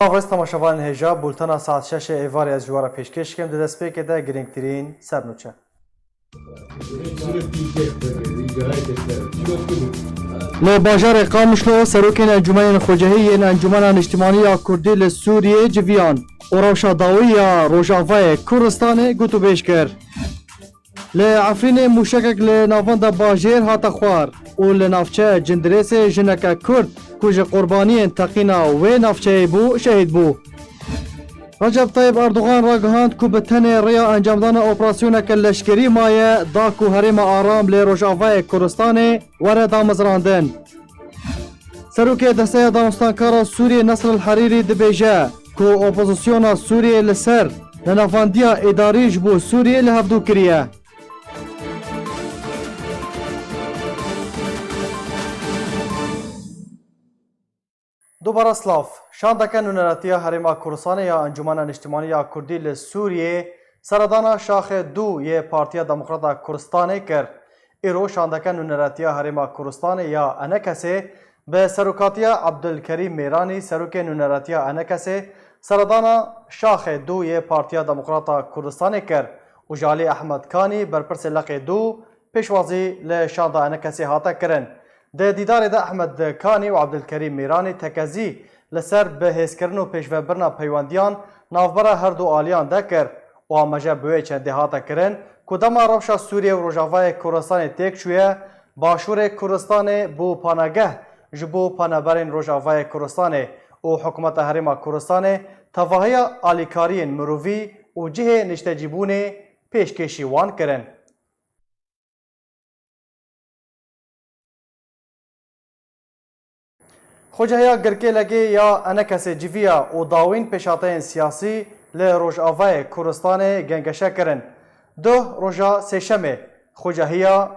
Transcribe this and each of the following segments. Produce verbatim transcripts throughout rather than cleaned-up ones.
Ravêz temaşevanên hêja, bultena saet şeşê êvarê ez ji we re pêşkêş dikim. Di destpêkê de girîngtirîn sernûçe. Li bajarê Qamişlo serokên Encûmenên Xwecehî yên Encûmena Niştimanî ya Kurdî li Sûriyê civiyan û rewşa dawî ya Rojavayê Kurdistanê gotûbêj kir. Li Efrînê mûşekek li navenda bajêr hate xwar û li navçeya Cindirêsê jineke Kurd ku ji qurbaniyên teqîna wê navçeyê bû, şehîd bû. Recep Tayyip Erdogan ragihand ku bi tenê rêya encamdana operasyoneke leşkerî maye da ku herêma aram li Rojavayê Kurdistanê were damezrandin. Serokê Desteya Danûstankara Sûriyê Nesr El Herîrî dibêje ku opozisyona Sûriyê li ser nenavandiya îdarî ji bo Sûriyê li hevdû kiriye. Dubara silav. Şandeke Nûneretiya Herêma Kurdistanê ya Encûmena Niştimanî ya Kurdî li Sûriyê seredana şaxê du yê Partiya Demokrata Kurdistanê kir. Îro şandeke Nûneretiya Herêma Kurdistanê ya ENKSê bi serokatiya Ebdulkerîm Mêranî, serokê Nûneretiya ENKSê, seredana şaxê du yê Partiya Demokrata Kurdistanê kir û ji alî Ehmed Kanî, berpirsê leqê du, pêşwazî li şanda ENKSê hate kirin. Di dîdarê de Ehmed Kanî û Ebdulkerîm Mêranî tekezî li ser bihêzkirin û pêşvebirina peywendiyan navbera her du aliyan de kir û amaje bi wê çendê hate kirin ku dema rewşa Sûriyê û Rojavayê Kurdistanê têk çûye, Başûrê Kurdistanê bû panegeh ji bo penaberên Rojavayê Kurdistanê û Hikûmeta Herêma Kurdistanê tevahiya alîkariyên mirovî û cihê niştecîbûnê pêşkêşî wan kirin. Xwecehiya Girkêlekê ya ENKSê civiya û dawîn pêşhateyên siyasî li Rojavayê Kurdistanê gengeşe kirin. Duh roja Sêşemê, Xwecehiya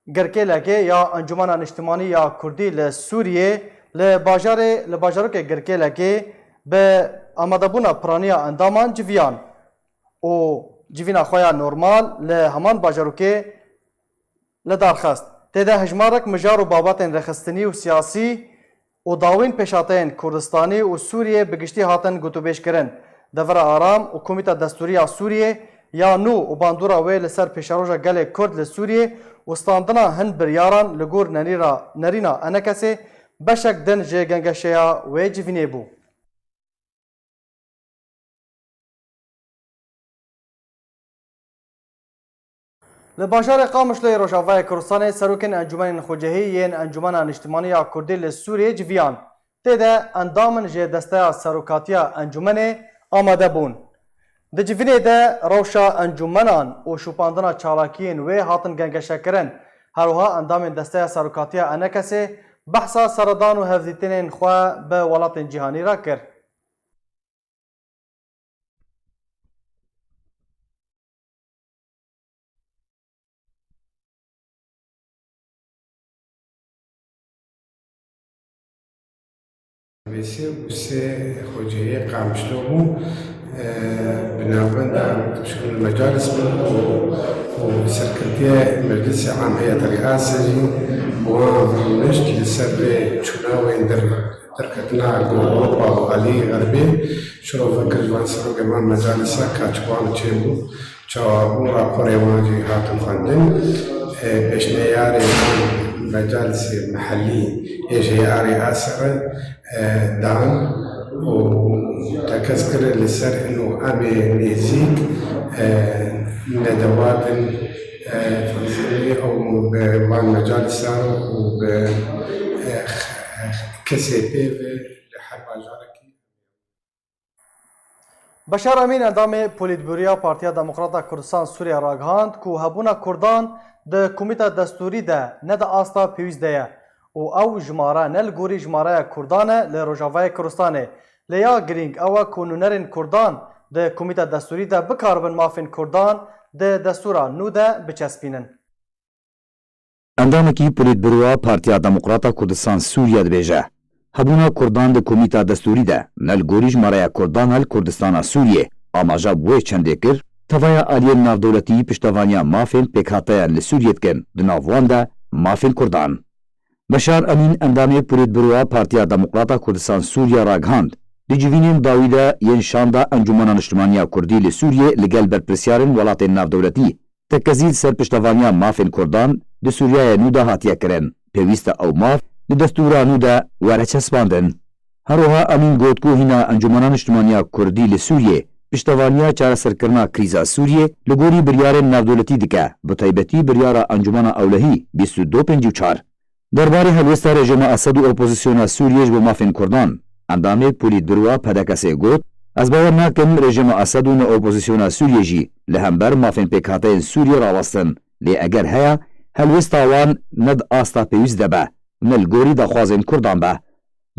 Girkêlekê ya Encûmena Niştimanî ya Kurdî li Sûriyê li bajarê, li bajarokê Girkêlekê bi amadebûna piraniya endaman civiyan û civîna xwe ya normal li heman bajarokê li dar xist. Tê de hejmarek mijar û babetên rêxistinî û siyasî û dawîn pêşhateyên Kurdistanî û Sûriyê bi giştî hatin gotûbêj kirin. Devera Aram û Komîta Destûrî ya Sûriyê ya nû û bandora wê li ser pêşeroja gelê Kurd li Sûriyê û standina hin biryaran li gor nenîra-, nerîna ENKSê beşek din ji gengeşeya wê civînê bû. Li bajarê Qamişloyê Rojavayê Kurdistanê serokên Encûmenên Xwecehî yên Encûmena Niştimanî ya Kurdî li Sûriyê civiyan. Tê de endamên ji desteya serokatiya encûmenê amade bûn. Di civînê de rewşa encûmenan û şopandina çalakiyên wê hatin gengeşekirin. Her wiha endamên desteya serokatiya ENKSê behsa seredan û hevdîtinên xwe bi welatên cîhanî re kir. Vê sê û sê xwecehiyê Qamişlo bû, e, bi navbenda Şûnul Mecalis bû û, û serkirtiye Meclisê Am Heyet Rîasê jî bi wan rûnişt li ser vê çûna wê der-, derketina ku Ewropa û alî Xerbê şirove kir ji van serokê van Mecalisa ka çi wan çêbû. Çawa bû, raporê wan jî hatin xwendin. E, pêşneyarê van Mecalisê Mehellî ê ji Heyarê Asere, e, dan û tekez kirin li ser ino em ê nêzîk, e, nedewatin, e, tanzîmê ew bi van Mecalisan û bi, e, kesê pê ve li her bajarekî. Beşar Emîn, endamê Polîtbûroya Partiya Demokrata Kurdistan Sûriye ragihand ku hebûna Kurdan di Komîta Destûrî de ne di asta pêwîst de ye û ew jimare ne li gorî jimareya Kurdan e li Rojavayê Kurdistanê. Lê ya girîng ew e ku nûnerên Kurdan di Komîta Destûrî de bikaribin mafên Kurdan di destûra nû de biçespînin. Endamekî Polîtbûroya Partiya Demokrata Kurdistan Sûriye dibêje, hebûna Kurdan di Komîta Destûrî de ne li gorî jimareya Kurdan a li Kurdistana Sûriyê amaja bi wê çendê kir, tevaya aliyên navdewletî piştevaniya mafên pêkhateyan li Sûriyê dikin, di nav wan de mafên Kurdan. Beşar Emîn, endamê Polîtbûroya Partiya Demokrata Kurdistan Sûriye ragihand, Di civînên dawî de yên şanda Encûmena Niştimaniya Kurdî li Sûriyê li gel berpirsyarên welatên navdewletî, tekezî li ser piştevaniya mafên Kurdan di Sûriyeyê nû de hatiye kirin. Pêwîst e ew maf di destûra nû de were çespandin. Her wiha Emîn got ku hîna Encûmena Niştimaniya Kurdî li Sûriyê piştevaniya çareserkirina krîza Sûriyê li gorî biryarên navdewletî dike, bi taybetî biryara Encûmena Ewlehî bîst û du pêncî û çar. Derbarê helwesta rejîma Esed û opozisyona Sûriyê ji bo mafên Kurdan, endamê Polîtbüroa P D K'ê got, Ez bawer nakim rejîma Esed û ne opozisyona Sûriyê jî li hember mafên pêkhateyên Sûriyê rawestin, lê eger heye, helwesta wan ne di asta pêwîst de be, ne li gorî daxwazên Kurdan be.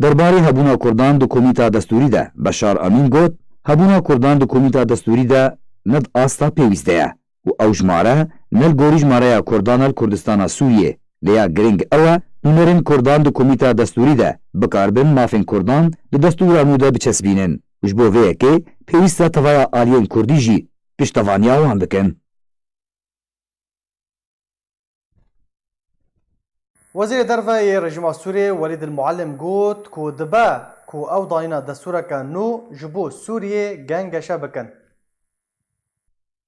Derbarê hebûna Kurdan di komîta destûrî de Beşar Emîn got, Hebûna Kurdan di komîta destûrî de ne di asta pêwîst de ye û ew jimare ne li gorî jimareya Kurdan e li Kurdistana Sûriyê. Lê ya girîng ew e, nûnerên Kurdan di komîta destûrî de bikaribin mafên Kurdan di destûra nû de biçespînin û ji bo vê yekê pêwîst e tevaya aliyên Kurdî jî piştevaniya wan bikin. Wezîrê Derve yê rejîma Sûriyê Welîd el Muallim got ku dibe ku ew danîna destûreke nû ji bo Sûriyê gengeşe bikin.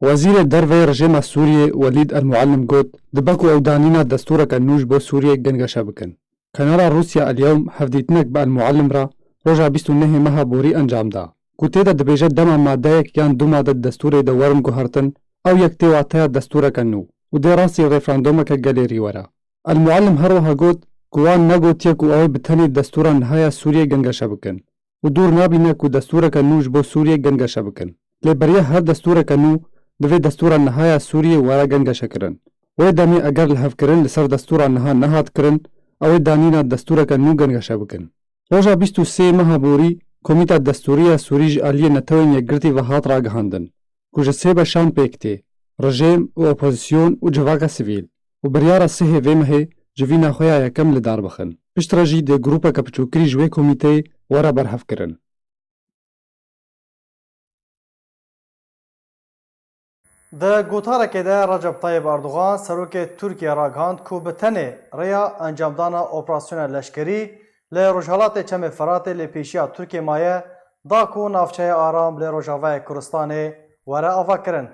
Wezîrê Derve yê rejîma Sûriyê Welîd el Muallim got, Dibe ku ew danîna destûreke nû ji bo Sûriyê gengeşe bikin. Kanala Rûsya El Yewm hevdîtinek bi El Muallim re roja bîst û nehê meha borî encam da, ku tê de dibêje dema madeyek yan du made di destûrê de werin guhertin, ew yek tê wateya destûreke nû û dê rastî referandumeke gelêrî were. El Muallim her wiha got ku wan negotiye ku ew ê bi tenê destûra niha ya Sûriyê gengeşe bikin û dûr nabîne ku destûreke nû ji bo Sûriyê gengeşe bikin. Lê beriya her destûreke nû divê destûra niha ya Sûriyê were gengeşekirin. Wê demê eger lihevkirin li ser destûra niha nehat kirin, ew ê danîna destûreke nû gengeşe bikin. Roja bîst û sê meha borî Komîta Destûrî ya Sûrî ji aliyê Netewên Yekgirtî ve hat ragihandin ku ji sê beşan pêk tê, rejîm û opozîsyon û civaka sivîl, û biryara sihê vê mehê civîna xwe ya yekem li dar bixin. Piştre jî dê grûpeke piçûkirî ji wê komîteyê were berhevkirin. Di gotarekê de Recep Tayyip Erdogan, serokê Tirkiye ragihand ku bi tenê rêya encamdana operasyona leşkerî li rojhelatê Çemê Feratê lê pêşiya Tirkiye maye, da ku navçeya aram li Rojavayê Kurdistanê were avakirin.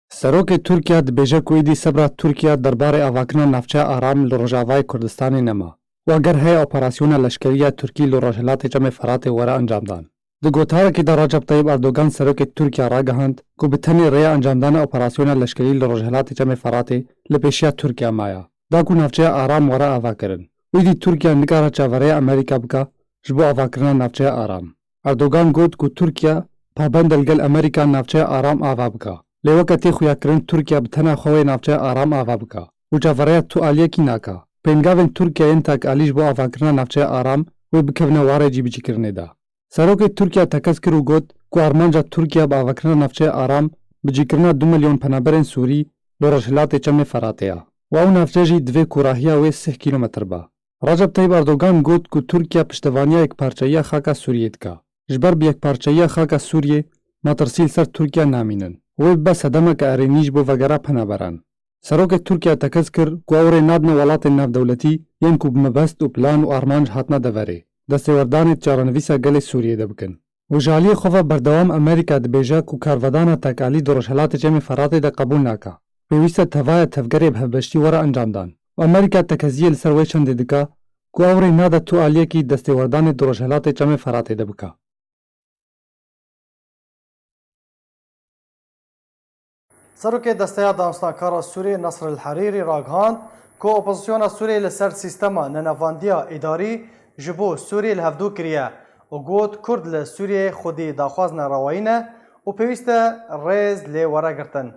Serokê Tirkiye dibêje ku êdî sebra Tirkiye derbarê avakirina navçeya aram li Rojavayê Kurdistanê nema û eger heye operasyona leşkerî ya Tirkî li Rojhilatê Çemê Feratê were encamdan. Di gotarekê de Recep Tayyip Erdogan serokê Tirkiye ragihand ku bi tenê rêya encamdana operasyona leşkerî li Rojhilatê Çemê Feratê li pêşiya Tirkiye maye, da ku navçeya aram were avakirin. Û êdî Tirkiye nikare çaverêya Amerîka bike ji bo avakirina navçeya aram. Erdogan got ku Tirkiye pabend e li gel Amerîka navçeya aram ava bike. Lê weke tê xuyakirin Tirkiye bi tena xwe wê navçeya aram ava bike û çaverêya tu aliyekî nake. Pêngavên Tirkiye yên tekalî ji bo avakirina navçeya aram wê bikevine warê cîbicîkirinê de. Serokê Tirkiye tekez kir û got ku armanca Tirkiye bi avakirina navçeya aram bicîkirina du milyon penaberên Sûrî li Rojhilatê Çemê Feratê ye û ew navçe jî divê kûrahiya wê sih kîlometr be. Recep Tayyip Erdogan got ku Tirkiye piştevaniya yekparçeyiya xaka Sûriyê dike. Ji ber bi yekparçeyiya xaka Sûriyê metirsî li ser Tirkiye namînin û wê bibe sedemeke erênî ji bo vegera penaberan. Serokê Tirkiye tekez kir ku ew rê nadine welatên navdewletî yên ku bi mebest û plan û armanc hatine deverê, destêwerdanê di çarenivîsa gelê Sûriyê de bikin. Û ji aliyê xwe ve berdewam Amerîka dibêje ku karvedana tekalî di Rojhelatê Çemê Feratê de qebûl nake. Pêwîst e tevaya tevgerê bi hevbeştî were encamdan. Û Amerîka tekeziyê li ser wê çendê dike ku ew rê nade tu aliyekî destêwerdanê di Rojhelatê Çemê Feratê de bike. Serokê Desteya Danûstankara Sûriyê Nasr El Herîrî ragihand ku opozisyona Sûriyê li ser sîstema nenavandiya îdarî ji bo Sûriyê li hevdû kiriye û got, Kurd li Sûriyê xwedî daxwazine rewayî ne û pêwîst e rêz lê were girtin.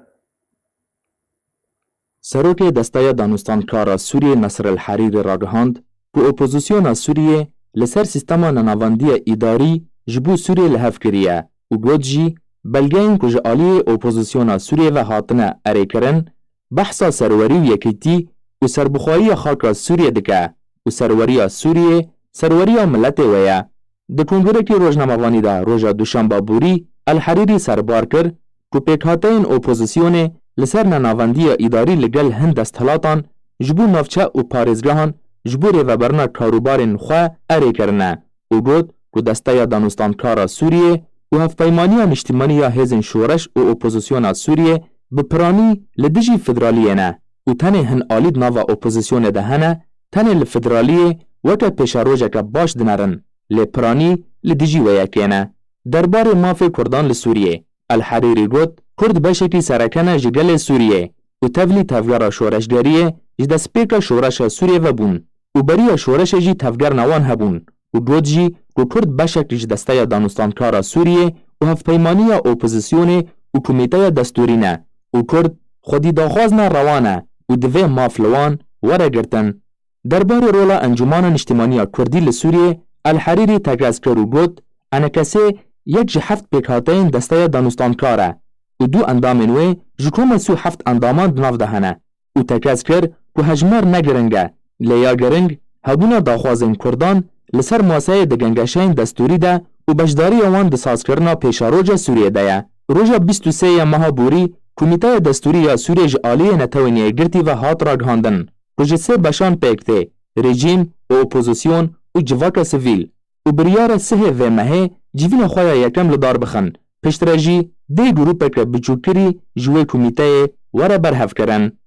Serokê Desteya Danûstankara Sûriyê Nasr El Herîrî ragihand ku opozisyona Sûriyê li ser sîstema nenavandiya îdarî ji bo Sûriyê li hev kiriye û got jî, belgeyên ku ji aliyê opozisyona Sûriyê ve hatine erêkirin, behsa serwerî û yekîtî û serbixweyiya xaka Sûriyê dike û serweriya Sûriyê serweriya miletê we ye. Di kongirekî rojnamevanî de roja duşemba borî El Herîrî serbar kir ku pêkhateyên opozisyonê li ser nenavendiya îdarî li gel hin desthilatan ji bo navçe û parêzgehan ji bo rêveberina karûbarên xwe erê kirine û got ku Desteya Danûstankara Sûriyê û Hevpeymaniya Niştimanî ya Hêzên Şoreş û Opozisyona Sûriyê bi piranî li dijî federaliyê ne û tenê hin alî di nava opozisyonê de hene, tenê li federaliyê weke pêşerojeke baş dinerin, lê piranî li dijî wê yekê ne. Derbarê mafê Kurdan li Sûriyê, El Herîrî got, Kurd beşekî sereke ne ji gelê Sûriyê û tevlî tevgera şoreşgeriyê ji destpêka şoreşa Sûriyê ve bûn û beriya şoreşê jî tevgerna wan hebûn û got jî ku Kurd beşek ji Desteya Danûstankara Sûriyê û Hevpeymaniya Opozisyonê û Komîteya Destûrî ne û Kurd xwedî daxwazna rewa ne û divê maf li wan were girtin. Derbarê rola Encûmana Niştimanî ya Kurdî li Sûriyê El Herîrî tekez kir û got, Enekesê yek ji heft pêkhateyên Desteya Danûstankar e û du endamên wê ji koma sî û heft endaman di nav de hene û tekez kir ku hejmar ne giring e, lê ya giring hebûna daxwazên Kurdan li ser maseyê di gengeşeyên destûrî de û beşdariya wan di sazkirina pêşeroja Sûriyê de ye. Roja bîst û sê ya meha borî Komîteya Destûrî ya Sûriyê ji aliyê Netewên Yekgirtî ve hat ragihandin ku ji sê beşan pêk tê, rejîm û opozîsyon û civaka sivîl û biryar e sihê vê mehê civîna xwe ya yekem li dar bixin, piştre jî dê grûpeke biçûktirî ji wê komîteyê were berhevkirin.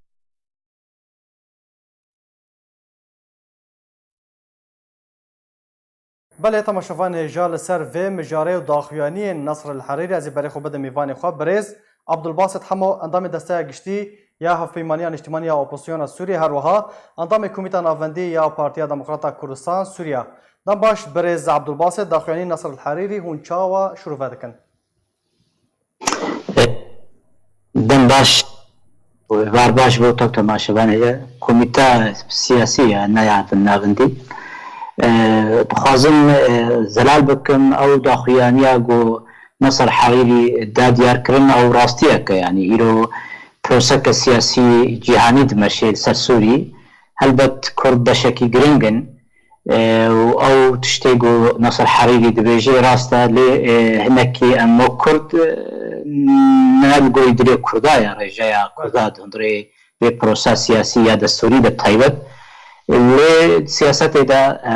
Belê, temaşevanê hêja, li ser vê mijarê û daxuyaniyên Nasr El Herîrî ez ê berê xwe bidim mêvanê xwe, birêz Abdulbasit Hemo, endamê Desteya Giştî ya Hevpeymaniya Niştimanî ya Opozisyona Sûriyê, her wiha endamê Komîta Navendî ya Partiya Demokrata Kurdistan Sûriya. Dem baş, birêz Abdulbasit, daxuyanî Nasr El Herîrî hûn çawa şirove dikin? Dem baş, êvar baş bo tev temaşevanê ye. Komîta siyasî ya neyhatin navendî. E, dixwazim, e, zelal bikim ew daxuyaniya ku Nasr Herîrî da diyar kirin ew rastiyek e. Yanî îro proseke siyasî cîhanî dimeşê li ser Sûrî. Helbet Kurd beşekî giring in. E, û ew tiştê ku Nasir Herîrî dibêje rast e, lê, e, hinekî em wek Kurd, e, ne li gorî dilê Kurda ye, rêjeya Kurda di hundirê vê prosa siyasî ya destûrî de taybet. Lê siyasetê de, e,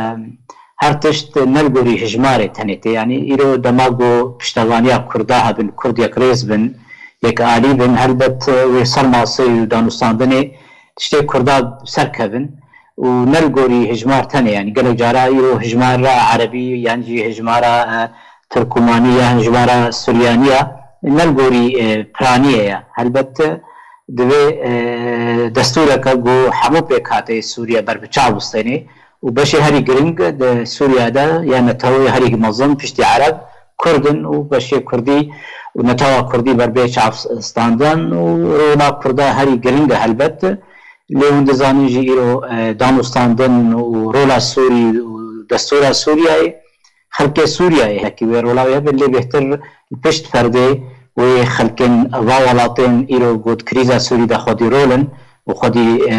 her tişt ne li gorî hijmarê tenê tê. Yanî îro dema ku piştevaniya Kurda hebin, Kurd yekrêz bin, yekalî bin, helbet, e, wê sermasê û danûstandinê tiştê Kurda ser kevin û ne li gorî hijmar tenê, yanî gelek cara îro hijmara erebî yan jî hijmara, e, tirkûmanî ya hijmara suryanî ya ne li gorî, e, piraniyê ye. Helbet, e, divê, e, destûreke ku hemû pêkhateyê Sûriye berbiçav bistênê û beşê herî giring di Sûriye de ya netewê herî mezin piştî ereb Kurd in û beşê Kurdî û netewa Kurdî ber bê çav standin û rola Kurda herî giring e helbet. Lê hûn dizanin jî îro, e, danûstandin û rola Sûrî û destûra Sûriyeyê, xelkê Sûriyeyê hekî wê rola wê hebe, lê bêhtir li pişt perdê wê xelkên va welatên îro got krîza Sûrî de xwedî rol in û xwedî, e,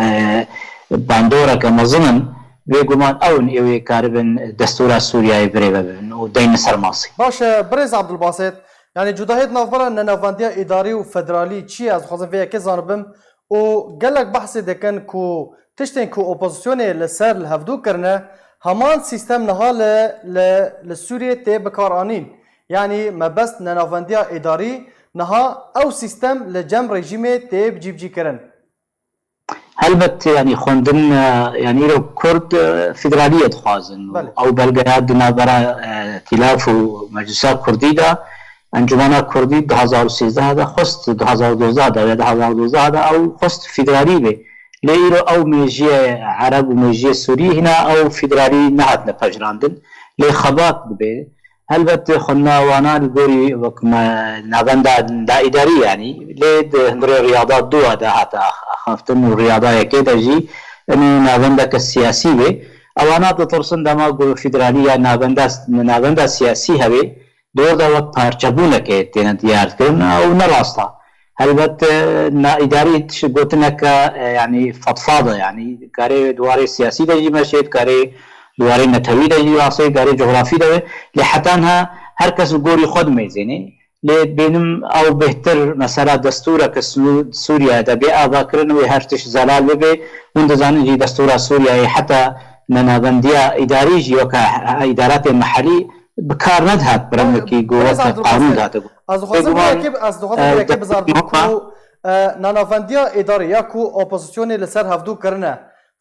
e, bandoreke mezin in. Bêguman ew in ê wê karibin destûra Sûriyeyê birêve bibin û deyne ser masê. Baş e, birêz Abdulbasit, yanî cudahiyê di navbera nenavendiya îdarî û federalî çi ye? Ez dixwazim vê yekê zanibim û gelek behsê dikin ku tiştên ku opozisyonê li ser li hevdû kirine, heman sîstem niha li, li, li Sûriyê tê bikaranîn. Yanî mebest nenavendiya îdarî niha ew sîstem li cem rejîmê tê bicîbicîkirin. Helbet, yanî xwendin, e, yanî îro Kurd, e, federaliyê dixwazin û Belê. Ew belgeya di navbera, e, Tîlaf û Meclisa Kurdî de, Encûmena Kurdî du hazar û sêzdeh de xwest, du hazar û dozdeh de ya du hazar û dozdeh de ew xwest federalî be. Lê îro ew mêjiyê ereb û mêjiyê Sûrî hîna ew federalî nehatine pejirandin. Lê xebat dibe. Helbet xwendina wana li gorî wek me navenda da îdarî yanî, lê di hundirê riyada dû de hate ax-, axaftin û riyada yekê de jî enê navendeke siyasî bê. Ewana ditirsin dema ku federalî ya navenda, navenda siyasî hebe, di orda wek parçebûnekê têne diyarkirin, ew ne rast e. Helbet, e, na îdarî tişt gotineke, e, yanî fetfad e, yanî karê di warê siyasî de jî meşê, karê di warê netewî de jî asê, karê cografî de be. Lê heta niha her kes bi gorî xwe dimeyzênê. Lê bênim ew bêhtir mesela destûreke Sû-, Sûriye de bê avakirin wê her tişt zelal bibe. Hûn dizanin jî destûra Sûriyeyê heta nenavendiya îdarî jî weke îdaratê mehelî bi kar nedihat bi rengekî ku weke qanûn dihate. Ez dixwazim vê yekê, ez dixwazim vê yekê bizarbim ku, e, nenavendiya îdarî ya ku opozisyonê li ser hevdû kirine,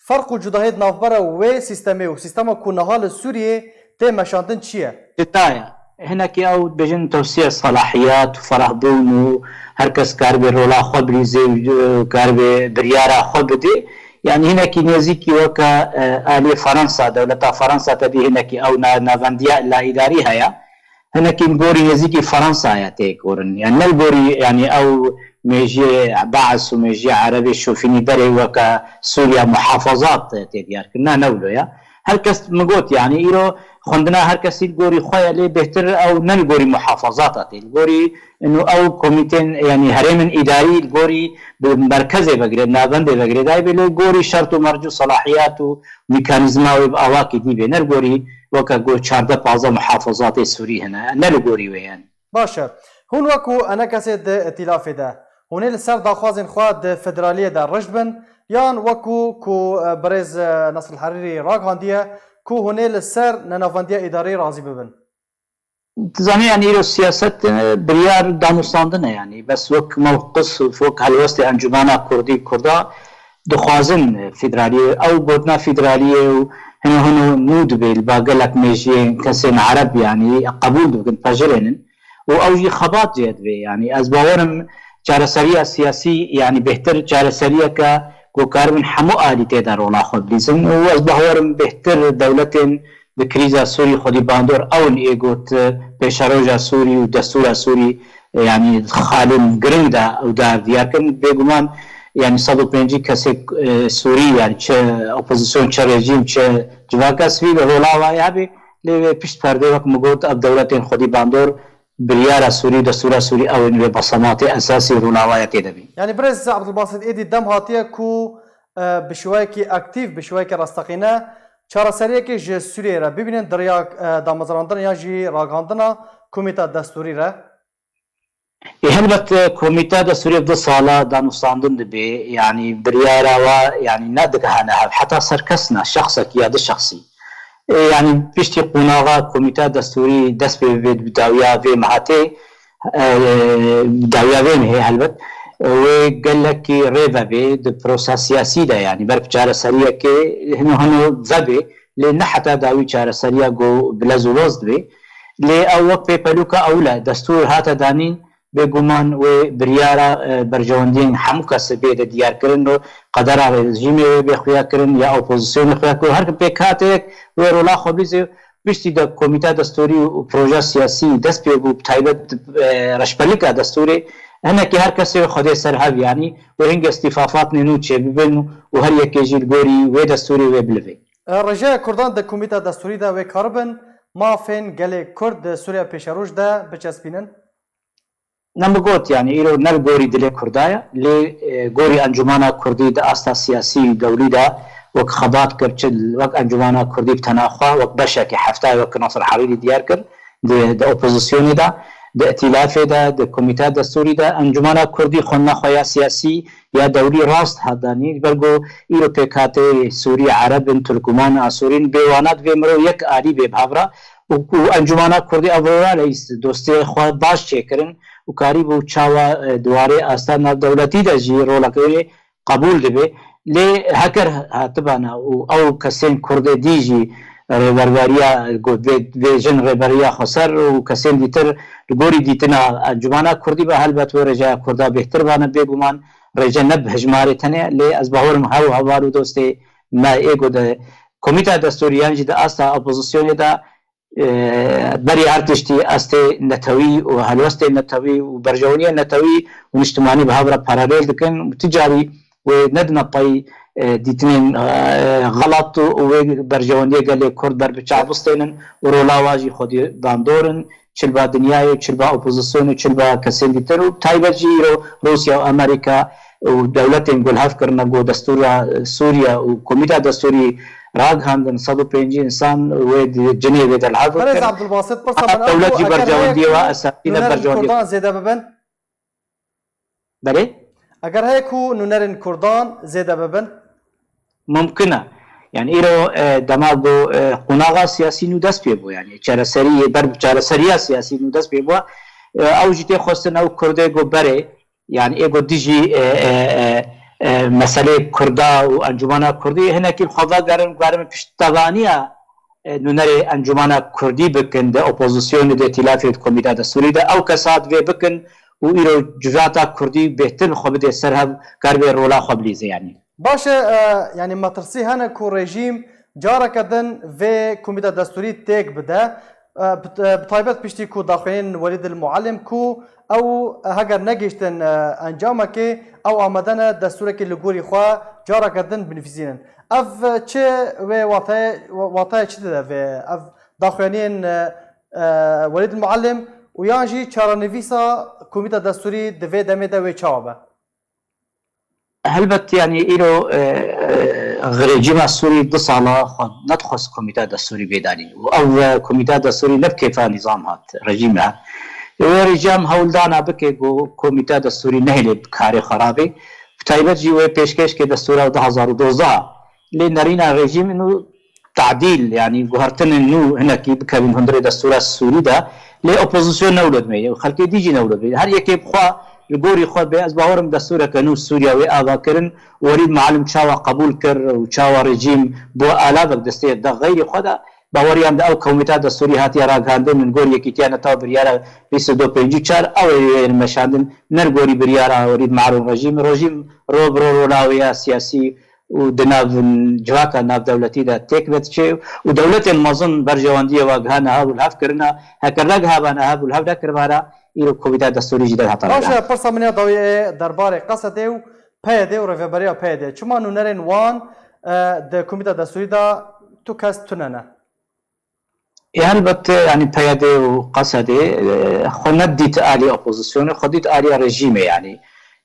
ferq û cudahiyê di navbera wê sîstemê û sîstema ku niha li Sûriyê tê meşandin çi ye? Cuda ye. Hinekî ew dibêjin tewsiye selahiyat û ferehbûn û her kes karibe rola xwe bilîzê û, e, karibe biryara xwe bidê. Yani hinekî nêzîkî weke, e, aliyê Fransa, dewleta Fransa tedî hinekî ew na-, navendiya la îdarî heye. Hinekî li gorî nêzîkî Fransayê tê gorin. Yani ne li gorî, yani ew mêjiyê Baas û mêjiyê Erebê şofînî berê weke Sûriya muhafazat tê diyar kirin. Na, ne wilo ye. Her kes min got, yani îro xwendina her kesî li gorî xwe ye, lê bêhtir ew ne li gorî muhafazata tê. Li gorî ino ew komîtên, yani herêmên îdarî li gorî bi merkezê vegire, navendê vegire, dayê bê lê gorî şert û merc û selahiyat û mekanîzma wê bi awakî dî bê. Ne li gorî weke got çardeh pazdeh muhafazatê Sûrî hene. Ne li gorî wê yani. Baş e. Hûn wekû enekesê di îtîlafê de, hûn ê li ser daxwazên xwe di federaliyê de rijd bin, yan wekû ku, e, birêz, e, Nasr Herîrî ragihandiye ku hûn ê li ser nenavendiya îdarî razî bibin? Dizanî, yani îro siyaset, e, biryar danûstandin e yani. Bes wek mewqif, wek helwestê Encûmena Kurdî Kurda dixwazin, e, federaliyê. Ew gotina federaliyê û hino hino nû dibê li ba gelek mêjiyên kesên Ereb yani qebûl dibikin, pejirênin. Û ew jî xebat jê dibê. Yani ez bawerim çareseriya siyasî yani bêhtir çareseriyeke ku karibin hemû alî tê de rola xwe bilîzin. Û ez bawerim bêhtir dewletên di krîza Sûrî xwedî bandor ew in ê got, e, pêşeroja Sûrî û destûra Sûrî, e, yanî xalên giring de ew dar diyar kirin. Bêguman, yanî sed û pêncî kesê, e, Sûrî, yanî çi opozîsyon, çi rejîm, çi civaka sivîl rola wayê hebe, lê wê pişt perdê wek min got, ev dewletên xwedî bandor biryara Sûrî û destûra Sûrî ew in wê besematê esasî rola wayê tê de bî. Yanî birêz Abdulbasit êdî dem hatiye ku, e, bi şêweyekî aktîf, bi şêweyekî rasteqîne çareseriyekê ji Sûriyeyê re bibînin di riya, e, damezrandina yan jî ragihandina komîta destûrî re? Ê, helbet, e, komîta destûrî ev du sala danûstandin dibe, yanî biryara wa, yanî nedigihane hev, heta ser kes ne, şexsekî ya du şexsî. Ê, yanî piştî qonaxa komîta destûrî dest pê bibe di dawiya vê meha tê, e, dawiya vê mehê helbet, wê gelekî rê vebe di prosa siyasî de, yanî ber bi çareseriyekê hino hino vebe, lê ne heta dawî çareseriya ku bi lez û loz dibe. Lê ew wek pêpelûka ewil e, destûr hate danîn, bêguman wê biryara, e, berjewendiyên hemû kesê bê de diyar kirin û qedera rejîmê wê bê xuya kirin ya opozisyonê xuya kirin. Her pêkhateyek wê rola xwe bîzê. Piştî de komîta destûrî û proja siyasî dest pê bû, bi taybet, e, reşbelika destûrê, hinekî her kesê xwedê ser hev, yanî wê hingê îstîfafatnê nû çêbibin û her yekê jî li gorî wê destûrê wê bilivê. E, Rêjeya Kurdan di komîta destûrî de wê karibin mafên gelê Kurd di Sûriya pêşeroj de biçespînin? Ne min got, yanî îro ne li gorî dilê Kurda ye, lê, e, gorî Encûmena Kurdî di asta siyasî û dewlî de wek xebat kir, çi wek Encûmena Kurdî bi tena xwe, wek beşekî heftayê wek Nasir Herîrî diyar kir, di, di opozisyonê de, di îtîlafê de, di komîteya destûrî de, Encûmena Kurdî xwendina xwe ya siyasî ya dewlî rast hat danî, ji ber ku îro pêkhateyê Sûrî, Ereb in, Turkman, Asûrî in, bê wana divê mirov yek alî bê bi hev re û, û Encûmena Kurdî ev rol e, dostê xwe baş çêkirin û karîbû çawa, e, di warê asta navdewletî de jî roleke wê qebûl dibe. Lê heker hatibana û ew kesên Kurdê dî jî rêberberiya, got, vê, vê jin rêberiya xweser û kesên dîtir li gorî dîtina Encûmena Kurdî be, helbet wê rêjeya Kurda bêhtir bane, bêguman rêje ne bi hejmarê tenê, lê ez bawerim hew heval û dostê me ê ku di komîta destûrî yan jî di asta opozisyonê de, e, berî her tiştî astê netewî û helwestê netewî û berjeweniya netewî û niştimanî bi hev re paralel dikin û ti carî wê nedine pey, e, dîtinên, e, xelat û wê berjewendiyê gelê Kurd ber bi çav bistênin û rola wa jî xwedî bandor in. Çi li ba dinyayê û çi li ba opozisyonê û çi li ba kesên dîtir û taybet jî îro Rûsya û Amerîka û dewletên ku li hev kirine ku destûra Sûriye û komîta destûrî ragihandin sed û pêncî însan wê di cinê wê de li hev Birêz kirin. Abdulbasit, pirsa min ew Dewlet bû, jî eger heye berjewendiyê ku wa esasî ne nûnerên berjewendiyê Kurdan zêde bibin? Belê? Eger heye ku nûnerên Kurdan zêde bibin? Mumkin e. Yani îro, e, dema ku, e, qonaxa siyasî nû dest pê bû, yani çareseriyê ber çareseriya siyasî nû dest pê bû, e, ew jî tê xwestin ew Kurdê ku berê, yani ê ku dijî, e, e, e, e, meselê Kurda û Encûmena Kurdî hinekî xwe vegerin, ku herin piştevaniya, e, nûnerê Encûmena Kurdî bikin di opozisyonê de, tîlafê di komîta destûrî de, ew kesa divê bikin û îro civata Kurdî bêhtir xwe bidê ser hev, kar bê rola xwe bilîze yani. Baş e, e, yani metirsî hene ku rejîm careke din vê komîta destûrî têk bide, e, bi, e, bi taybet piştî ku daxuyaniyên Welîd el Muallim ku ew, e, heger negihiştin, e, encamekê, ew amade ne destûrekê li gorî xwe careke din binivîsînin. Ev, e, çi wê wateyê, wa-, wateyê çi dide vê? Ev daxuyaniyên, e, e, Welîd el Muallim û yan jî çarenivîsa komîta destûrî di vê demê de wê çawa be? Helbet, yani îro, e, e, rejîma Sûrî du sala xwe nedixwest komîta destûrî bê danîn û ev, e, komîta destûrî ne bi kêfa nîzam hat, rejîm e. Wê rejîm hewldana bike ku komîta destûrî nehêlê bi karê xwe rabê. Bi taybet jî wê pêşkêşkê destûra du hezar û dozdeh. Lê nerîna rejîm û tadîl, yanî guhertinên nû hinekî bikevin hundirê destûra Sûrî de, lê opozîsyon newlo dime, xelkê dî jî newlo dime. Her yekê bi xwe, li gorî xwe bê, ez bawer im destûreke nû Sûriya wê ava kirin, Welîd Muallim çawa qebûl kir û çawa rejîm bo alavek destê da xeyrî xwe de, baweriyan de ew komîta destûrî hatiye ragihandin, li gor Yekîtiya Neta biryara bîst û du pêncî û çar, ew ê wê meşandin, ne li gorî biryara Welîd Muallim rejîm, rejîm ro bi ro rola wê ya siyasî û di nav civaka navdewletî de têk ve diçe û dewletên mezin berjewendiyê wa giha niha û li hev kirina, heke negiha ba niha û li hev nekiribara, îro komîta destûrî jî derhata Baş e, ragihandin. Pirsa min ya dawî ê derbarê Qesedê û P Y D û rêveberiya P Y D. Çima nûnerên wan, e, di komîta destûrî de tu kes tune ne? Ê, helbet, yanî P Y D û Qesedê, e, xwe nedît alî opozisyonê, xwe dît alîya rejîmê, yanî.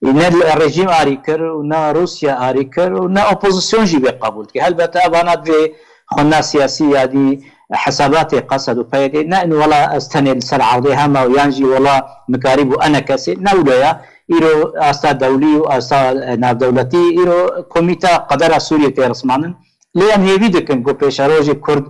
Ê, ne rejîm arî kir û ne Rûsya arî kir û ne opozisyon jî vê qebûl dike. Helbet evana divê xwe na siyasî ya dî hesabatê Qesed û P Y D ne in wela ez tenê li ser erdê hema û yan jî wela mikarî bû ene kesê. Ne wilo ya. Îro asta dewlî û asta, e, navdewletî, îro komîta qedera Sûriyê tê rismanin. Lê em hêvî dikin ku pêşerojê Kurd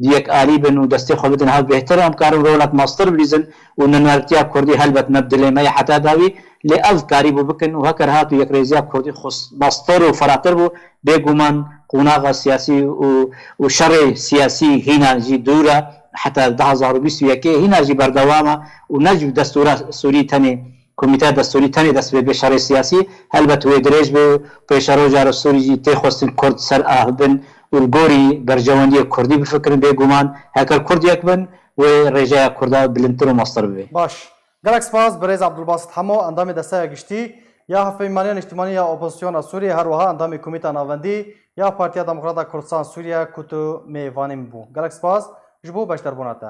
di yek alî bin û destê xwe bidin hev bêhtir, em karin rolek mastir bilîzin û nûnertiya Kurdî helbet ne bi dilê me ye heta dawî, lê ev karîbû bikin û heker hat û yekrêziya Kurdî xwe mastir û feratir bû, bêguman qonaxa siyasî û, û şerê siyasî hîna jî dûr e, heta du hezar û bîst û yekê hîna jî berdewam e û ne ji destûra Sûrî tenê Komîteya Destûrî tenê dest pê bê şerê siyasî, helbet wê dirêj bê û pêşeroja re Sûrî jî tê xwestin Kurd ser av bin û li gorî berjewendiyê Kurdî bifikirin. Bêguman heker Kurd yek bin, wê rêjeya Kurda bilindtir û mastir bibe. Baş. Gelek spas birêz Abdulbasit Hemo, endamê Desteya Giştî ya Hevpeymaniya Niştimanî ya Opozisyona Sûriyê, her wiha endamê Komîta Navendî ya Partiya Demokrata Kurdistan Sûriye ku tu mêvanê min bû. Gelek spas ji bo beşdarbûna te.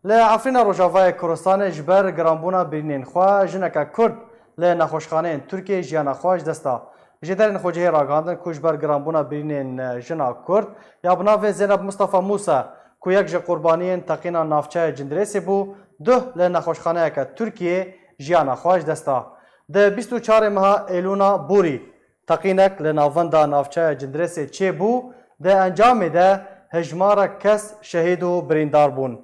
Li Efrîna Rojavayê Kurdistanê ji ber giranbûna birînên xwe jineke Kurd li nexweşxaneyên Tirkiyê jiyana xwe ji dest da. Jêderên xwecihê ragihandin ku ji ber giranbûna birînên jina Kurd ya bi navê Zeynep Mustafa Mûse ku yek ji qurbaniyên teqîna navçeya Cindirêsê bû, duh li nexweşxaneyeke Tirkiyê jiyana xwe ji dest da. Di bîst û çarê meha Êlûna borî, Teqînek li navenda navçeya Cindirêsê çêbû, di encamê de hejmarek kes şehîd û birîndar bûn,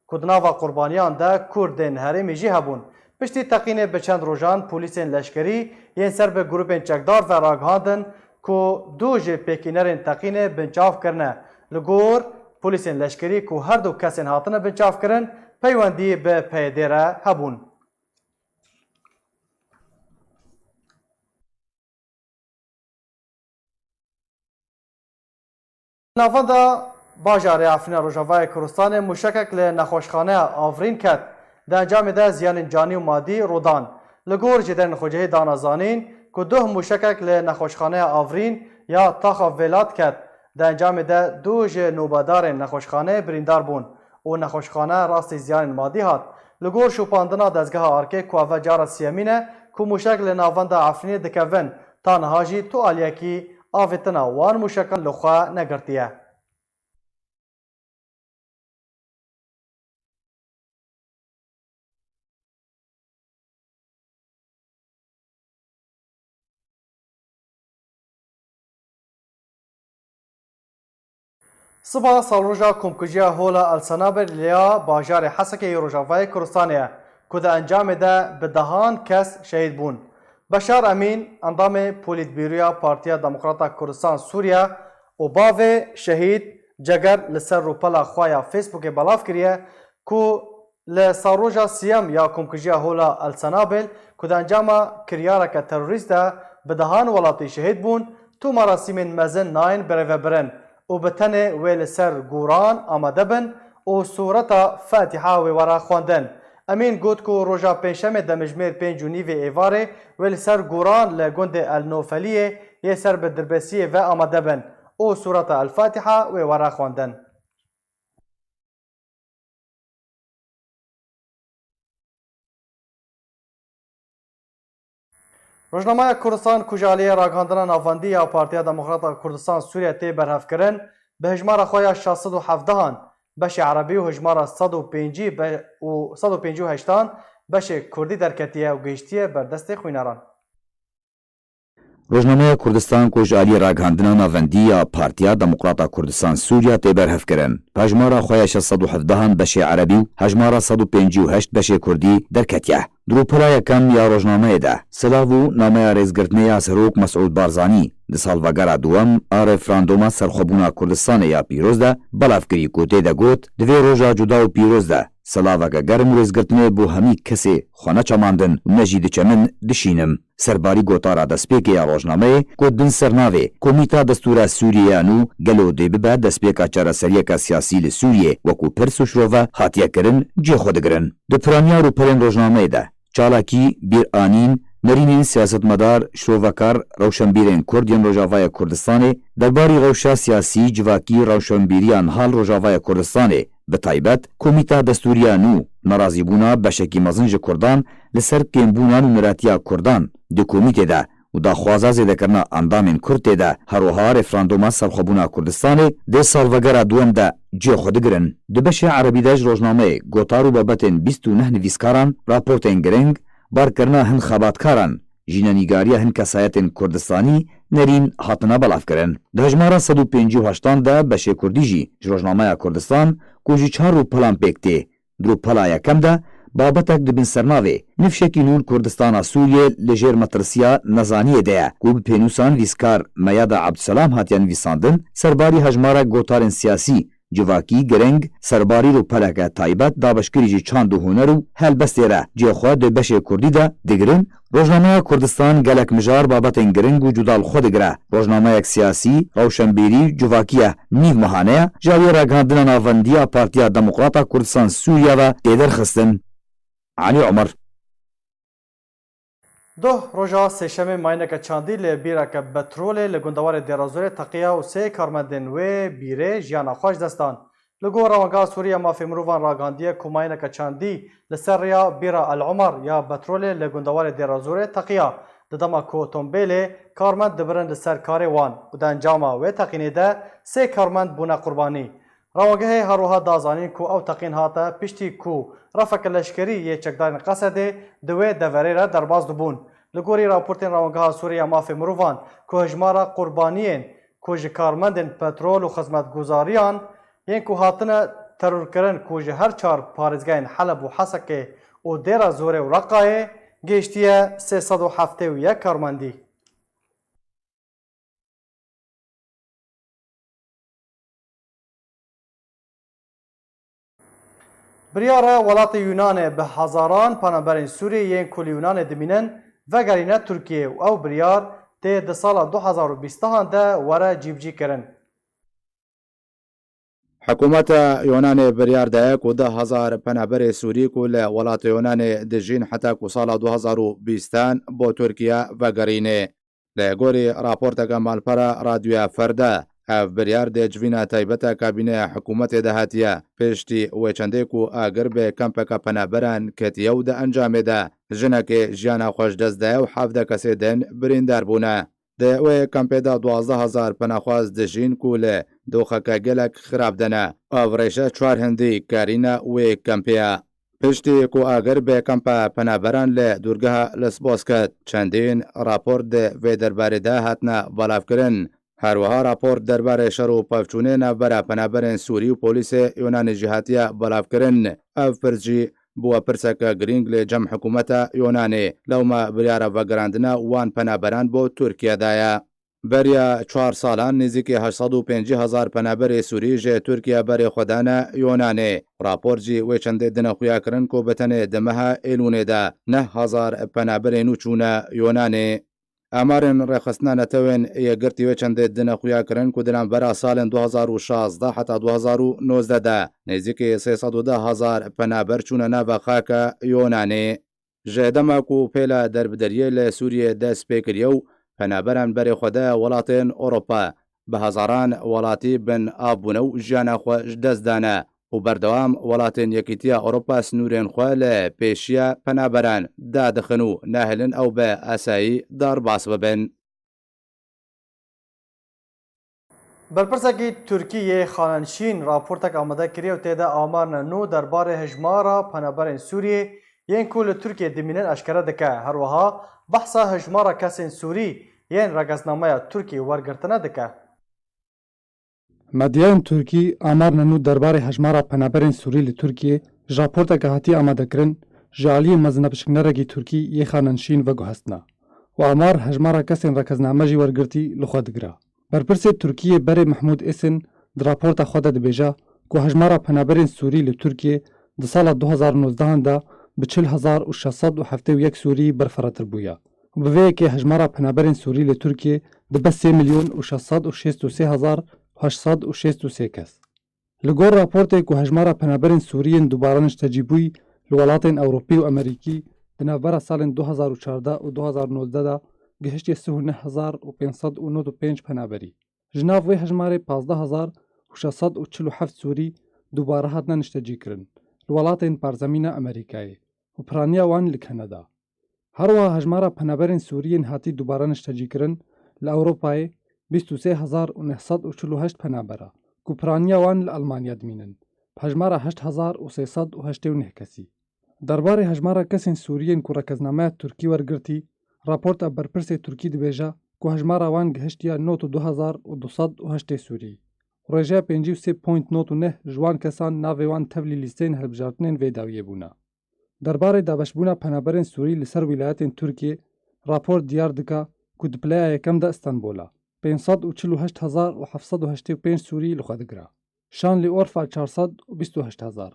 ku di nava qurbaniyan de Kurdên herêmê jî hebûn. Piştî teqînê bi çend rojan polîsên leşkerî yên ser bi grûpên çekdar ve ragihandin ku du ji pêkînerên teqînê binçav kirine. Li gor polîsên leşkerî ku her du kesên hatine binçavkirin peywendî bi P Y D re hebûn. Navenda bajarê Efrîna Rojavayê Kurdistanê mûşekek li nexweşxaneya Avrîn ket. Di encamê de ziyanên canî û madî rû dan. Li gor jêderên xwecihê dana zanîn ku duh mûşekek li nexweşxaneya Avrîn ya Taxa Velat ket. Di encamê de du ji nobedarên nexweşxaneyê birîndar bûn û nexweşxane rastî ziyanên madî hat. Li gor şopandina dezgeha Arkê ku eve cara siyemîn e ku mûşek li navenda Efrînê dikevin, ta niha jî tu aliyekî avêtina wan mûşekan li xwe negirtiye. Siba salroja komkujiya Hola El Senabel ya bajarê Hesekê yê Rojavayê Kurdistanê ye, ku di encamê de bi dehan kes şehîd bûn. Beşar Emîn, endamê Polîtbîroya Partiya Demokrata Kurdistan Sûriye û bavê şehîd Ceger li ser rûpela xwe ya Facebookê belav kiriye ku li salroja siyem ya komkujiya Hola El Senabel ku di encama kiryareke terorîst de bi dehan welatî şehîd bûn, tu merasîmên mezin nayên birêvebirin û bi tenê wê li ser goran amade bin û sureta Fatiha wê were xwendin. Emîn got ku roja Pêncşemê demjimêr pênc û nîvê êvarê wê li ser goran li gundê El Nofeliyê yê ser bi Dirbêsiyê ve amade bin û sureta El Fatiha wê were xwendin. Rojnameya Kurdistan ku ji aliyê Ragihandina Navendî ya Partiya Demokrata Kurdistan Sûriye tê berhevkirin, bi hejmara xwe ya şeş sed û hevdehan beşê erebî û hejmara sed û pêncî be-, û sed û pêncî û heştan beşê kurdî derketiye û gihiştiye ber destê xwîneran. Rojnameya Kurdistan ku ji alî Ragihandina Navendî ya Partiya Demokrata Kurdistan Sûriya tê berhevkirin, bi hejmara xwe ya şeş sed û hevdehan beşê erebî û hejmara sed û pêncî û heşt beşê kurdî derketiye. Di rûpela yekem ya rojnameyê de silav û nameya rêzgirtinê ya Serok Mesûd Barzanî di salvegera duwem a referanduma serxwebûna Kurdistanê ya pîroz de belav kirî ku tê de got, di vê roja cuda û pîroz de silaveke germ û rêzgirtinê bo hemî kesê xwe neçemandin û ne jî diçemin dişînim. Serbarî gotara destpêkê ya rojnameyê ku di bin sernavê Komîta Destûra Sûriyê ya nû gelo dê bibe destpêka çareseriyeke siyasî li Sûriyê wekû pirs û şirove hatiye kirin cihê xwe digirin. Di piraniya rûpelên rojnameyê de çalakî, bîranîn, nerînên siyasetmedar, şirovekar, rewşenbîrên Kurd yên Rojavayê Kurdistanê derbarî rewşa siyasî, civakî, rewşenbîriya niha li Rojavayê Kurdistanê, bi taybet Komîta Destûriya nû, nerazîbûna beşekî mezin ji Kurdan li ser kêmbûnan û miratiya Kurdan di komîtê de û daxwaza zêdekirina endamên Kurd tê de, her wiha referanduma serxwebûna Kurdistanê dê salvegera duwem de cihê xwe digirin. Di beşê erebî de ji rojnameyê gotar û babetên bîst û neh nivîskaran, raportên giring, barkirina hin xebatkaran, jînenîgariya hin kesayetên Kurdistanî nerîn hatine belavkirin. Di hejmara sed û pêncî û heştan de beşê Kurdî jî ji rojnameya Kurdistan ku ji çar rûpelan pêk tê, di rûpela yekem de babetek di bin sernavê nifşekî nû li Kurdistana Sûriyê li jêr metirsiya nezaniyê de ye ku bi pênûsa nivîskar Meyada Abdulselam hatiye nivîsandin, serbarî hejmarek gotarên siyasî, civakî, giring, serbarî rûpeleke taybet dabeşkirî jî çand û huner û helbestê re cihê xwe di beşê Kurdî de digirin. Rojnameya Kurdistan gelek mijar babetên giring û cuda li xwe digire. Rojnameyek siyasî, rewşenbîrî, civakî ye. Nîv mehane ye, ji aliyê Ragihandina Navendî ya Partiya Demokrata Kurdistan Sûriye ve tê derxistin. Elî Omer. Doh roja sêşemê mayîneke çandî li bîreke petrolê li gundewarê Dêrazorê teqiya û sê karmendên wê bîrê jiyana xwe ji dest dan. Li gor Rewangeha Sûrî ya Mafê Mirovan ragihandiye ku mayîneke çandî li ser rêya bîra El Omer ya petrolê li gundewarê Dêrazorê teqiya, di dema ku otombêlê karmend dibirin li ser karê wan û di encama wê teqînê de sê karmend bûne qurbanî. Rewangehê her wiha da zanîn ku ew teqîn hate piştî ku refeke leşkerî yê çekdarên Qesedê di wê deverê re derbas dibûn. Li gorî raportên Rewangeha Sûrî ya Mafê Mirovan ku hejmara qurbaniyên ku ji karmendên petrol û xizmetguzariyan yên ku hatine terorkirin ku ji her çar parêzgehên Heleb û Hesekê û Dêra Zorê û Reqayê gihiştiye sê sed û heftê û yek karmendî. Biryar e welatê Yunanê bi hezaran penaberên Sûrî yên ku li Yunanê dimînin vegerîne Tirkiyê û ew biryar tê di sala du hezar û bîstan de were cîbicîkirin. Hikûmeta Yunanê biryar daye ku du hezar penaberê Sûrî ku li welatê Yunanê dijîn heta ku sala du hezar û bîstan bo Tirkiye vegerîne. Li gorî raporteke malpera Radyoya Ferde, ev biryar dê civîna taybet a kabîneya hikûmetê de hatiye. Piştî wê çendê ku agir bi kampeke penaberan ketiye û di encamê de jinekê jiyana xwe ji dest daye û hevdeh kesê din birîndar bûne. Di wê kampê de duwazdeh hezar penaxwaz dijîn ku li doxeke gelek xirab de ne. Ev rêje çar hindî karîna wê kampê ye. Piştî ku agir bi kampa penaberan li dûrgeha Lesbos ket, çendîn rapor di vê derbarê de hatine belavkirin. Her wiha rapor derbarê şer û pevçûnê navbera penaberên Sûrî û polîsê Yunanê jî hatiye belavkirin. Ev pirs jî bûye pirseke girîng li cem hikûmeta Yunanê, lewma biryara vegerandina wan penaberan bo Tirkiye daye. Beriya çar salan nêzîkî heşt sed û pêncî hezar penaberê Sûrî ji Tirkiye berê xwe dane Yunanê. Rapor jî wê çendê dine xuya kirin ku bi tenê di meha Êlûnê de neh hezar penaberê nû çûne Yunanê. Amarên Rêxistina Netewên Yekgirtî wê çendê dine xuya kirin ku di navbera salên du hezar û şazdeh heta du hezar û nozdeh de nêzîkî sê sed û deh hezar penaber çûne nava xaka Yunanê. Ji dema ku pêla derbideriyê li Sûriyê dest pê kiriye û penaberan berê xwe de welatên Ewropa, bi hezaran welatî bin av bûne û jiyana xwe ji dest dane û berdewam welatên Yekîtiya Ewropa sinûrên xwe li pêşiya penaberan dadixin û nahêlin ew bi asayî derbas bibin. Berpirsekî Tirkî yê Xanenşîn raportek amade kiriye û tê de amarine nû derbarê hejmara penaberên Sûriyê yên ku li Tirkiyê dimînin eşkere dike. Her wiha behsa hejmara kesên Sûrî yên regeznameya Tirkiyê wergirtine dike. Medyayên Tirkî amarine nû derbarê hejmara penaberên Sûrî li Tirkiyê ji raporteke hatî amadekirin ji aliyê mezinepişknerekî Tirkî yê Xanenşîn veguhestine û amar hejmara kesên rekezname jî wergirtî li xwe digire. Berpirsê Tirkiyê Berê Mehmûd Êsin di raporta xwe de dibêje ku hejmara penaberên Sûrî li Tirkiyê di sala du hezar û nozdehan de bi çil hezar û şeş sed û heftê û yek Sûrî berfiretir bûye û bi vê yekê hejmara penaberên Sûrî li Tirkiyê dibe sê milyon û şeş sed û şêst û sê hezar û heşt sed û şêst û sê kes. Li gor raportê ku hejmara penaberên Sûrî yên dubare niştecîbûyî li welatên Ewropî û Amerîkî di navbera salên du hezar û çardeh û du hezar û nozdeh de gihiştiye sih û neh hezar û pênc sed û nod û pênc penaberî. Ji nav wê hejmarê pazdeh hezar û şeş sed û çil û heft Sûrî dubare hatine niştecîkirin li welatên parzemîna Amerîkayê û piraniya wan li Kanada. Her wiha hejmara penaberên Sûrî yên hatî dubare niştecîkirin li Ewropayê bîst û sê hezar û neh sed û çil û heşt penaber e ku piraniya wan li Elmanya dimînin, bi hejmara heşt hezar û sê sed û heştê û neh kesî. Derbarê hejmara kesên Sûrî yên ku rekeznameya Tirkî wergirtî, raporta berpirsê Tirkî dibêje ku hejmara wan gihiştiye nod û du hezar û du sed û heştê Sûrî. Rêjeya pêncî û sê point nod û neh ji wan kesan navê wan tevlî lîsteyên hilbijartinên vê dawiyê bûne. Derbarê dabeşbûna penaberên Sûrî li ser wîlayetên Tirkiyê, rapor diyar dike ku di pileya yekem de Stenbol e, pênc sed û çil û heşt hezar û heft sed û heştê û pênc Sûrî li xwe digire. Şanlîorfa çar sed û bîst û heşt hezar,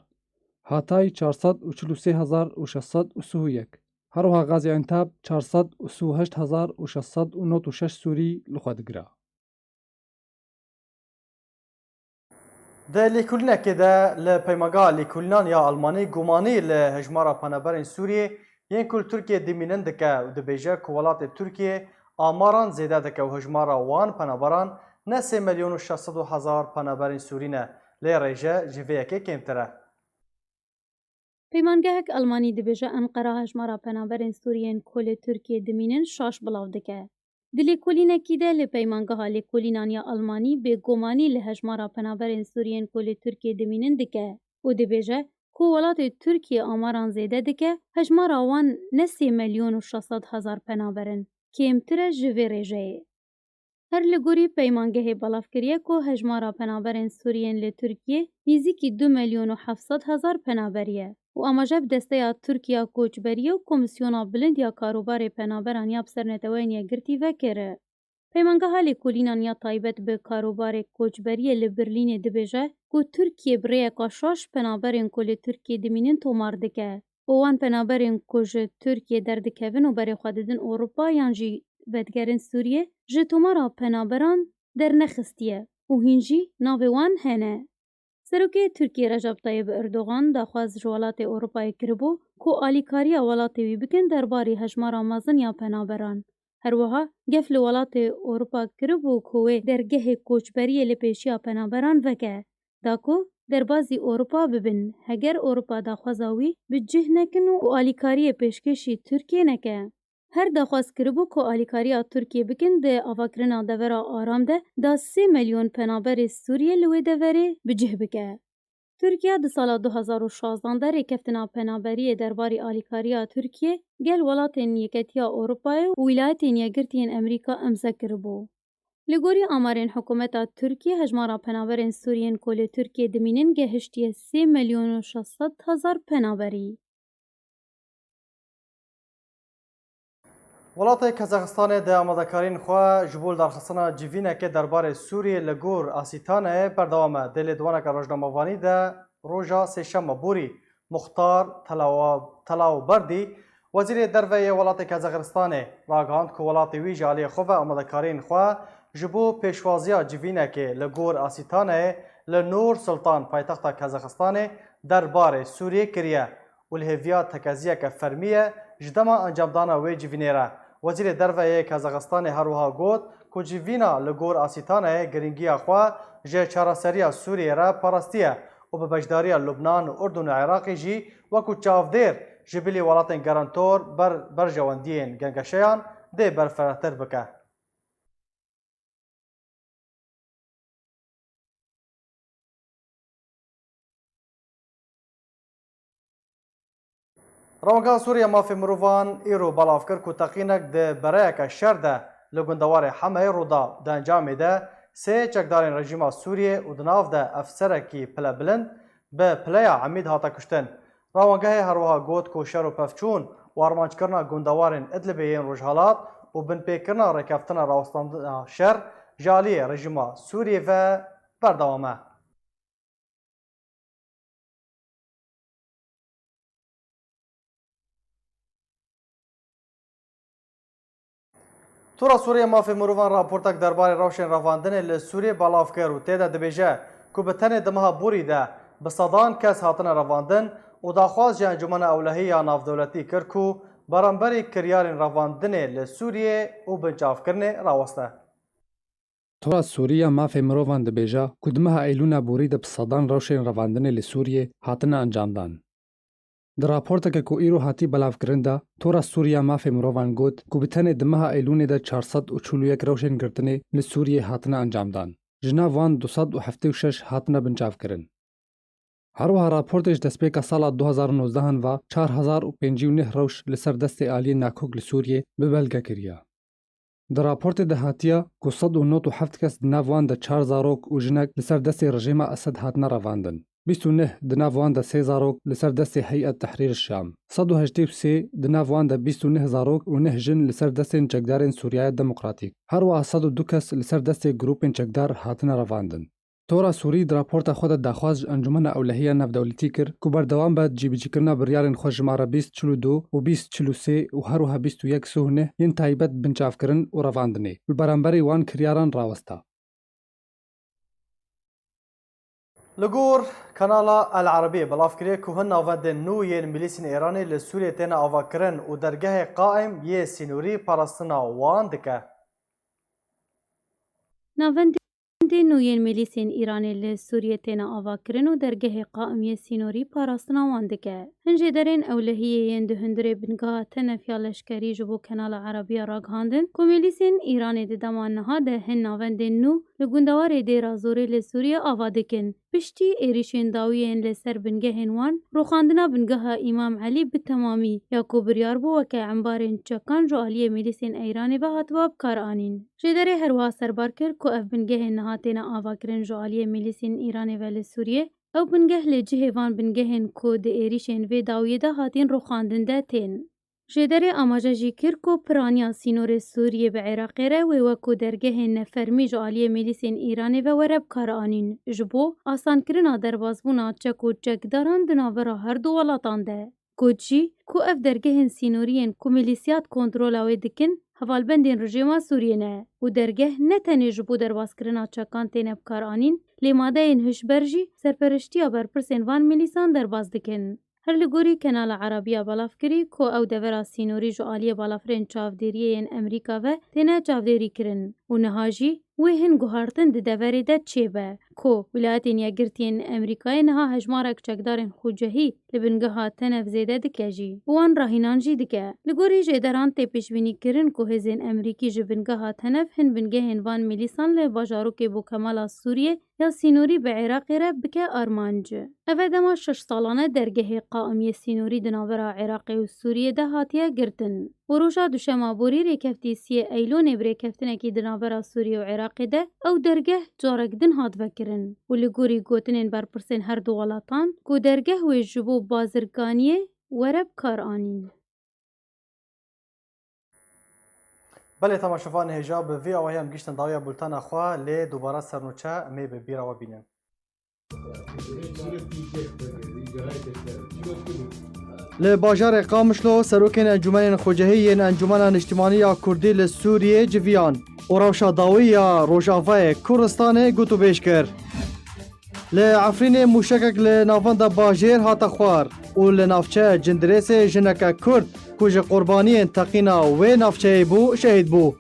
Hatay çar sed û çil û sê hezar û şeş sed û sih û yek, her wiha Gaziantep çar sed û sih û heşt hezar û şeş sed û nod û şeş Sûrî li xwe digire. Di lêkolînekê de li Peymangeha Lêkolînan ya Almanî gumanî li hejmara penaberên Sûriyê yên ku li Tirkiyê dimînin dike û dibêje ku welatê Tirkiyê amaran zêde dike û hejmara wan penaberan ne sê milyon û şeş sed û hezar penaberên Sûrî ne, lê rêje ji vê yekê kêmtir e. Peymangehek Almanî dibêje Enqera hejmara penaberên Sûrî yên ku li Tirkiyê dimînin şaş bilav dike. Di lêkolînekî de li Peymangeha Lêkolînan ya Almanî bêgumanî li hejmara penaberên Sûrî yên ku li Tirkiyê dimînin dike û dibêje ku welatê Tirkiyê amaran zêde dike, hejmara wan ne sê milyon û şeş sed hezar penaber in, kêmtir e ji vê rêjeyê. Her li gorî peymangehê belav kiriye ku hejmara penaberên Sûrî yên li Tirkiyê nêzîkî du milyon û heft sed hezar penaberî ye û amaje bi desteya Tirk ya koçberiyê û Komîsyona Bilind ya Karûbarê Penaberan ya bi ser Neteweyên Yekgirtî vekir. Peymangeha Lêkolînan ya Taybet bi Karûbarê Koçberiyê li Berlînê dibêje ku Tirkiye bi rêyeka şaş penaberên ku li Tirkiyê dimînin tomar dike û wan penaberên ku ji Tirkiyê derdikevin û berê xwe didin Ewropa yan jî vedigerin Sûriyê ji tomara penaberan dernexistiye û hîn jî navê wan hene. Serokê Tirkiyê Recep Tayyip Erdogan daxwaz ji welatê Ewropayê kiribû ku alîkariya welatê wî bikin derbarî hejmara mezin ya penaberan. Her wiha gef li welatê Ewropa kiribû ku wê dergehê koçberiyê li pêşiya penaberan veke, da ku derbazî Ewropa bibin, heger Ewropa daxwaza wî bi cih nekin û alîkariyê pêşkêşî Tirkiyê neke. Her daxwaz kiribû ku alîkariya Tirkiyê bikin di avakirina devera aram de da sê milyon penaberê Sûriyê li wê deverê bi cih bike. Tirkiye di sala du hezar û şazdan de rêkeftina penaberiyê derbarî alîkariya Tirkiyê gel welatên Yeketiya Ewropayê û Wîlayetên Yekgirtî yên Amerîka îmze kiribû. Li gorî amarên hikûmeta Tirkiyê, hejmara penaberên Sûriyên ku li Tirkiyê dimînin gehiştiye sê milyon û şeş sed hezar penaberî. Welatê Kazaxistanê di amadekariyên xwe ji bo lidarxistina civînekê derbarê Sûriyê li gor Asîtaneyê berdewam e. Di lêdwaneke rojnamevanî de roja sêşemê borî Muxtar Telawa-, Telawberdî, wezîrê derve yê welatê Kazaxistanê, ragihand ku welatê wî ji aliyê xwe ve amadekariyên xwe ji bo pêşwaziya civînekê li gor Asîtaneyê li Nur Sultan, paytexta Kazaxistanê, derbarê Sûriyê kiriye û li hêviya tekeziyeke fermî ye ji dema encamdana wê civînê re. Wezîrê derve yê Kazaxistanê her wiha got ku civîna li gor Asîtaneyê girîngiya xwe ji çareseriya Sûriyê re parastiye û bi beşdariya Lubnan, Urdun û Iraqê jî wekû çavdêr ji bilî welatên garantor ber-, berjewendiyên gengeşeyan dê berfirehtir bike. Rewangeha Sûriya Mafê Mirovan îro belav kir ku teqînek di bereyeke şer de li gundewarê Hemeyê rû da. Di encamê de sê çekdarên rejîma Sûriyê û di nav de efserekî pilebilind bi pileya Emîd hate kuştin. Rawangehê her wiha got ku şer û pevçûn û armanckirina gundewarên Idlibê yên rojhelat û binpêkirina rêkeftina rawestandina şer ji aliyê rejîma Sûriyê ve berdewam e. Tora Sûriye Mafê Mirovan raportek derbarê rewşên revandinê li Sûriyê belav kir û tê de dibêje ku bi tenê di meha borî de bi sedan kes hatine revandin û daxwaz ji Encûmena Ewlehî ya Navdewletî kir ku beramberî kiryarên revandinê li Sûriyê û binçavkirinê raweste. Tora Sûriya Mafê Mirovan dibêje ku di meha Eylûna borî de bi sedan rewşên revandinê li Sûriyê hatine encamdan. Di raporteke ku îro hatî belavkirin de, Tora Sûriya Mafê Mirovan got ku bi tenê di meha Eylûnê de çar sed û çil û yek rewşên girtinê li Sûriyê hatine encamdan. Ji nav wan du sed û heftê û şeş hatine binçavkirin. Her wiha raportê ji destpêka sala du hazar û nozdeh ve çar hezar û pêncî û neh rewş li ser destê aliyên nakok li Sûriyê bi belge kiriye. Di raportê de hatiye ku sed û nod û heft kes, di nav wan de çar zarok û jinek, li ser destê rejîma Esed hatine revandin. Bîst û neh, di nav wan de sê zarok, li ser destê Heyet Tehrîr Şam. Sed û hejdeh û sê, di nav wan de bîst û neh zarok û neh jin li ser destên çekdarên Sûriyaya Demokratîk. Her wiha sed û du kes li ser destê grûpên çekdar hatine revandin. Tora Sûrî di raporta xwe de daxwaz ji Encûmena Ewlehî ya Navdewletî kir ku berdewam be di cîbicîkirina biryarên xwe jimare bîst çil û du û bîst çil û sê û her wiha bîst û yek sih û neh yên taybet binçavkirin û revandinê û li beramberî wan kiryaran rawesta. Li gor Kanala El Arabiyê belav kiriye ku hin navendên nû yên milîsên Îranê li Sûriyê têne avakirin û dergehê qaim yê sînorî parastina wan dike. Navendên nû yên milîsên Îranê li Sûriyê têne avakirin û dergehê qaim yê sînorî parastina wan dike. Hin jêderên ewlehiyê yên di hundirê bingeha tenef ya leşkerî ji bo Kanala Arabiya ragihandin ku milîsên Îranê di dema niha de hin navendên nû li gundewarê Dêra Zorê li Sûriyê ava dikin. Piştî êrîşên dawî yên li ser bingehên wan, rûxandina bingeha Îmam Elî bi temamî ya ku biryar bû weke embarên çekan ji aliyê milîsên Îranê ve hatiba bi kar anîn. Jêderê her wiha serbar kir ku ev bingehên niha têne avakirin ji aliyê milîsên Îranê ve li Sûriyê, ew bingeh li cihê van bingehên ku di êrîşên vê dawiyê de hatîn rûxandin de tên. Jêderê amaje jî kir ku piraniya sînorê Sûriyê bi Iraqê re wê wekû dergehên nefermî ji aliyê milîsên Îranê ve were bi kar anîn, ji bo asankirina derbasbûna çek û çekdaran di navbera her du welatan de. Got jî ku ev dergehên sînorî yên ku milîsiyat kontrola wê dikin, hevalbendên rejîma Sûriyê ne û dergeh ne tenê ji bo derbaskirina çekan têne bi kar anîn, lê madeyên hişber jî serperiştiya berpirsên van milîsan derbas dikin. Her li gorî Kanala Arabiya belav kirî ku ew devera sînorî ji aliyê balafirên çavdêriyê yên Amerîka ve têne çavdêrî kirin û niha jî wê hin guhartin di deverê de çêbe ku Wilayetên Yekgirtî yên Amerîkayê niha hejmarek çekdarên xucehî li bingeha tenef zêde dike jî û wan rahînan jî dike. Li gorî jêderan tê pêşbînî kirin ku hêzên Amerîkî ji bingeha tenef hin bingehên van milîsan li bajarokê Bokemala Sûriyê ya sînorî bi Iraqê re bike armanc. Ev e dema şeş salan e dergehê qaimiyê sînorî di navbera Iraqê û Sûriyê de hatiye girtin û roja duşema borî rêkeftiya siyê Eylonê bi rêkeftinekî di navbera Sûriyê û Iraqê de ew dergeh carek din hat vekirin û li gorî gotinên berpirsên her du welatan ku dergeh wê ji bo bazirganiyê were bi kar anîn. Belê temaşevanê hêja, bi vî awahî em gihîştin dawiya bultena xwe, lê dubara sernûçe em ê bi bîra we bînin. Li bajarê Qamişlo serokên encûmenên xwecihî yên Encûmena Niştimanî ya Kurdî li Sûriyê civiyan û rewşa dawî ya Rojavayê Kurdistanê gotûbêj kir. Li Efrînê mûşekek li navenda bajêr hate xwar û li navçeya Cindirêsê jineke Kurd ku ji qurbaniyên teqîna wê navçeyê bû, şehîd bû.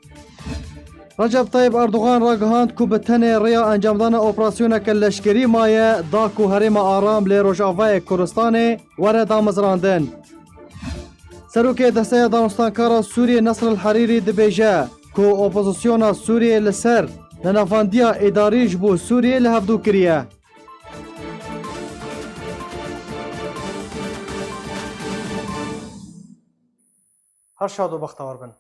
Recep Tayyip Erdogan ragihand ku bi tenê rêya encamdana operasyoneke leşkerî maye da ku herêma aram li Rojavayê Kurdistanê were damezrandin. Serokê Desteya Danûstankara Sûriyê Nesr El Herîrî dibêje ku opozisyona Sûriyê li ser nenavandiya îdarî ji bo Sûriyê li hevdû kiriye. Her şad û bextewar bin.